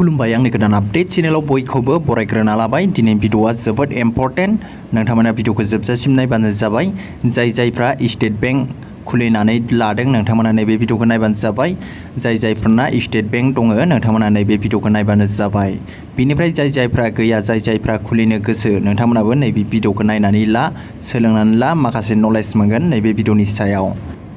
खुलुमबाय आंनि गोदान आपडेट चेनेलाव बयखौबो बरायग्रोना लाबाय। दिनै भिडिअआ जोबोद इम्पर्टेन्ट। नोंथांमोना भिडिअखौ जोबजासिम नायबानो जाबाय। जायफ्रा स्टेट बैंक खुलिनानै लादों नोंथांमोना नैबे भिडिअखौ नायबानो जाबाय। जायफोरना स्टेट बैंक दङ नोंथांमोना नैबे भिडिअखौ नायबानो जाबाय। बिनिफ्राय जायफ्रा गैया जायफ्रा खुलिनो गोसो नोंथांमोनाबो नैबे भिडिअखौ नायनानै ला, सोलोंनानै ला, माखासे नलेज मोनगोन नैबे भिडिअनि सायाव।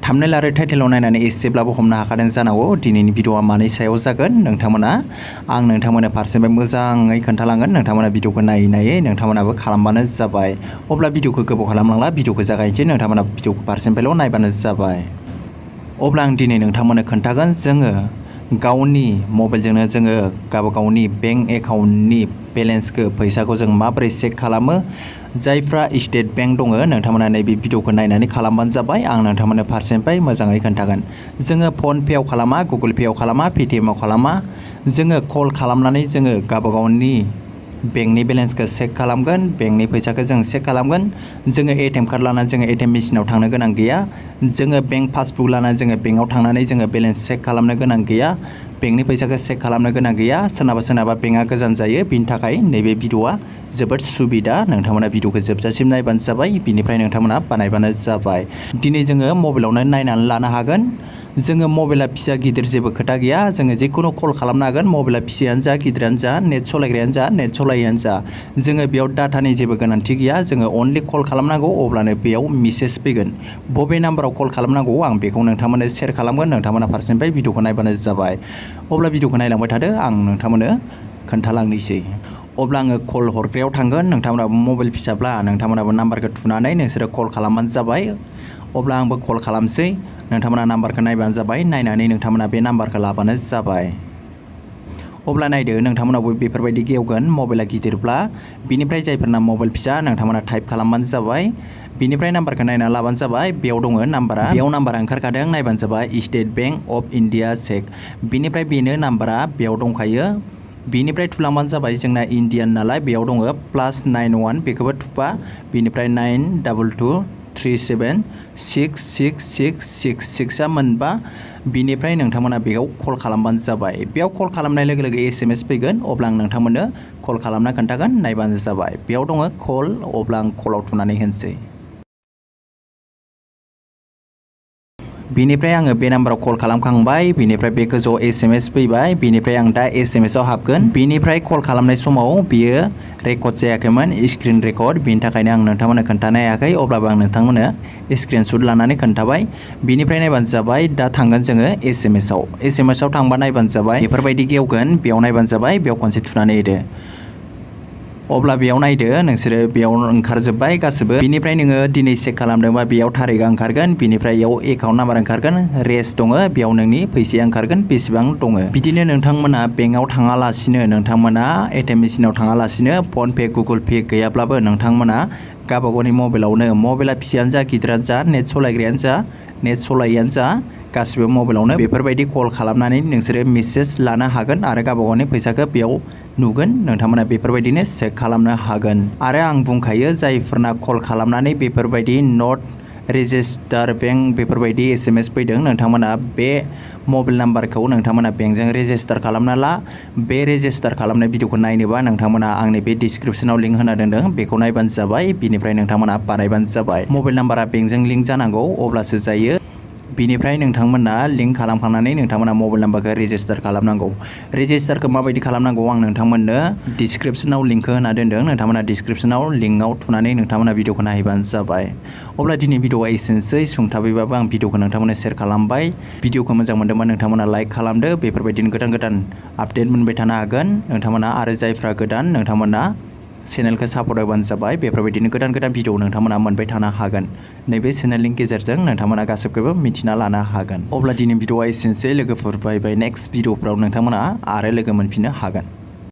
थाम्बनेल आरो टाइटेलाव नायनानै एसेब्लाबो हमनो हाखादों जानांगौ दिनैनि भिडिअआ मानि सायाव जागोन। आं नोंथांमोननो फारसेनिफ्राय मोजाङै खोन्थालांगोन। नोंथांमोना भिडिअखौ नायै नोंथांमोनाबो खालामबानो जाबाय। अब्ला भिडिअखौ गोबाव खालामलांला, भिडिअखौ जागायनोसै। नोंथांमोना भिडिअखौ फारसेनिफ्रायल' नायबानो जाबाय। अब्ला आं दिनै नोंथांमोननो खोन्थागोन जोङो गावनि मबाइलजोंनो जोङो गावनि बेंक एकाउन्टनि बेलेन्सखौ फैसाखौ जों माबोरै चेक खालामो। जायफ्रा स्टेट बैंक दङ नोंथांमोना नैबे भिडिअखौ नायनानै खालामबानो जाबाय। आं नोंथांमोननो फारसेनिफ्राय मोजाङै खोन्थागोन। जोङो फन पेआव खालामा, गुगोल पेआव खालामा, पेटिएमआव खालामा। जोङो कल खालामनानै जोङो गावनि बेंकनि बेलेन्सखौ चेक खालामगोन, बेंकनि फैसाखौ जों चेक खालामगोन। जोङो एटिएम कार्ड लानानै जोङो एटिएम मेसिनाव थांनो गोनां गैया। जोङो बेंक पासबुक लानानै जोङो बेंकआव थांनानै जोङो बेलेन्स चेक खालामनो गोनां गैया। बेंकनि फैसाखौ चेक खालामनो गोनां गैया। सोरनाबा बेंकआ गोजान जायो, बिनि थाखाय नैबे भिडिअआ जोबोद सुबिदा। नोंथांमोना भिडिअखौ जोबजासिम नायबानो जाबाय। बिनिफ्राय नोंथांमोना बानायबानो जाबाय। दिनै जोङो मबाइलावनो नायनानै लानो हागोन। जोङो मबाइला फिसा गिदिर जेबो खोथा गैया। जोङो जिखुनु कल खालामनो हागोन। मबाइला फिसायानो जा गिदिरानो जा, नेट सालायग्रायानो जा, नेट सालायैयानो जा, जोङो बेयाव डाटानि जेबो गोनांथि गैया। जोङो अनलि कल खालामनांगौ, अब्लानो बेयाव मेसेज फैगोन। बबे नाम्बाराव कल खालामनांगौ आं बेखौ नोंथांमोननो शेयार खालामगोन। नोंथांमोना फारसेनिफ्राय भिडिअखौ नायबानो जाबाय। अब्ला भिडिअखौ नायलांबाय थादो, आं नोंथांमोननो खोन्थालांनोसै। अब्ला आङो कल हरग्रायाव थांगोन। नोंथांमोनाबो मबाइल फिसाब्ला नोंथांमोनाबो नाम्बारखौ थुनानै नोंसोरो कल खालामबानो जाबाय। अब्ला आंबो कल खालामसै। नोंथांमोना नाम्बारखौ नायबानो जाबाय। नायनानै नोंथांमोना बे नाम्बारखौ लाबानो जाबाय। अब्ला नायदो नोंथांमोनाबो बेफोरबायदि गेवगोन मबाइला गिदिरब्ला। बिनिफ्राय जायफोरना मबाइल फिसा नोंथांमोना टाइप खालामबानो जाबाय। बिनिफ्राय नाम्बारखौ नायना लाबानो जाबाय। बेयाव दङ नाम्बारा, बेयाव नाम्बारा ओंखारखादों, नायबानो जाबाय State Bank of India check. बिनिफ्राय बेनो नाम्बारा बेयाव दंखायो। बिनिफ्राय थुलांबानो जाबाय। जोंना इन्डियान नालाय बेयाव दङ +91 बेखौबो थुफा। बिनिफ्राय 9223766666 मोनबा। बिनिफ्राय नोंथांमोना बेयाव कल खालामबानो जाबाय। बेयाव कल खालामनाय लोगो लोगो SMS फैगोन। अब्ला आं नोंथांमोननो कल खालामना खोन्थागोन, नायबानो जाबाय। बेयाव दङ कल, अब्ला आं कलाव थुनानै होनोसै। बिनिफ्राय आङो बे नाम्बाराव कल खालामखांबाय। बिनिफ्राय बे गोजौआव SMS फैबाय। बिनिफ्राय आं दा SMSआव हाबगोन। बिनिफ्राय कल खालामनाय समाव बियो रेकर्ड जायाखैमोन, स्क्रिन रेकर्ड। बिनि थाखायनो आं नोंथांमोननो खोन्थानो हायाखै। अब्लाबो आं नोंथांमोननो स्क्रिनशट लानानै खोन्थाबाय। बिनिफ्राय नायबानो जाबाय। दा थांगोन जोङो SMSआव थांबा नायबानो जाबाय। बेफोरबायदि गेवगोन। बेयाव नायबानो जाबाय। बेयाव खनसे थुनानै होदो। अब्ला बेयाव नायदो नोंसोरो बेयाव ओंखारजोब्बाय गासिबो। बिनिफ्राय नोङो दिनै चेक खालामदोंबा बेयाव थारिखआ ओंखारगोन। बिनिफ्राय बेयाव एकाउन्ट नाम्बार ओंखारगोन, रेस दङ, बेयाव नोंनि फैसाया ओंखारगोन बेसेबां दङ। बिदिनो नोंथांमोना बेंकआव थाङालासिनो, नोंथांमोना एटिएम मेसिनाव थाङालासिनो, फन पे गुगोल पे गैयाब्लाबो नोंथांमोना गावबागावनि मबाइलावनो, मबाइला फिसायानो जा गिदिरानो जा, नेट सालायग्रायानो जा, नेट सालायैयानो जा, गासिबो मबाइलावनो बेफोरबायदि कल खालामनानै नोंसोरो मेसेज लानो हागोन आरो गावबागावनि फैसाखौ बेयाव नुगोन। नोंथांमोना बेफोरबायदिनो चेक खालामनो हागोन। आरो आं बुंखायो जायफोरना कल खालामनानै बेफोरबायदि नट रेजिस्टार बेंक बेफोरबायदि SMS फैदों नोंथांमोना बे मबाइल नाम्बारखौ नोंथांमोना बेंकजों रेजिस्टार खालामना ला। बे रेजिस्टार खालामनाय भिडिअखौ नायनोबा नोंथांमोना आंनि बे डिसक्रिपसनाव लिंक होना दोनदों, बेखौ नायबानो जाबाय। बिनिफ्राय नोंथांमोना बानायबानो जाबाय। मबाइल नाम्बारा बेंकजों लिंक जानांगौ, अब्लासो जायो। बिनिफ्राय नोंथांमोना लिंक खालामखांनानै नोंथांमोना मबाइल नाम्बारखौ रेजिस्टार खालामनांगौ। रेजिस्टारखौ माबायदि खालामनांगौ आं नोंथांमोननो डिसक्रिपसनाव लिंक होना दोनदों। नोंथांमोना डिसक्रिपसनाव लिंकआव थुनानै नोंथांमोना भिडिअखौ नायबानो जाबाय। अब्ला दिनै भिडिअआ एसेनोसै। सुंथाबैबाबो आं भिडिअखौ नोंथांमोननो शेयार खालामबाय। भिडिअखौ मोजां मोनदोंबा नोंथांमोना लाइक खालामदो। बेफोरबायदिनो गोदान आपडेट मोनबाय थानो हागोन नोंथांमोना। आरो जायफ्रा गोदान नोंथांमोना चेनेलखौ सापर्ट होबानो जाबाय। बेफोरबायदिनो गोदान भिडिअ नोंथांमोना मोनबाय थानो हागोन। नैबे चेनेलनि गेजेरजों नोंथांमोना गासैखौबो मिथिना लानो हागोन। अब्ला दिनै भिडिअआ एसेनोसै। लोगोफोर बाय नेक्स्ट भिडिअफ्राव नोंथांमोना आरो लोगो मोनफिननो हागोन।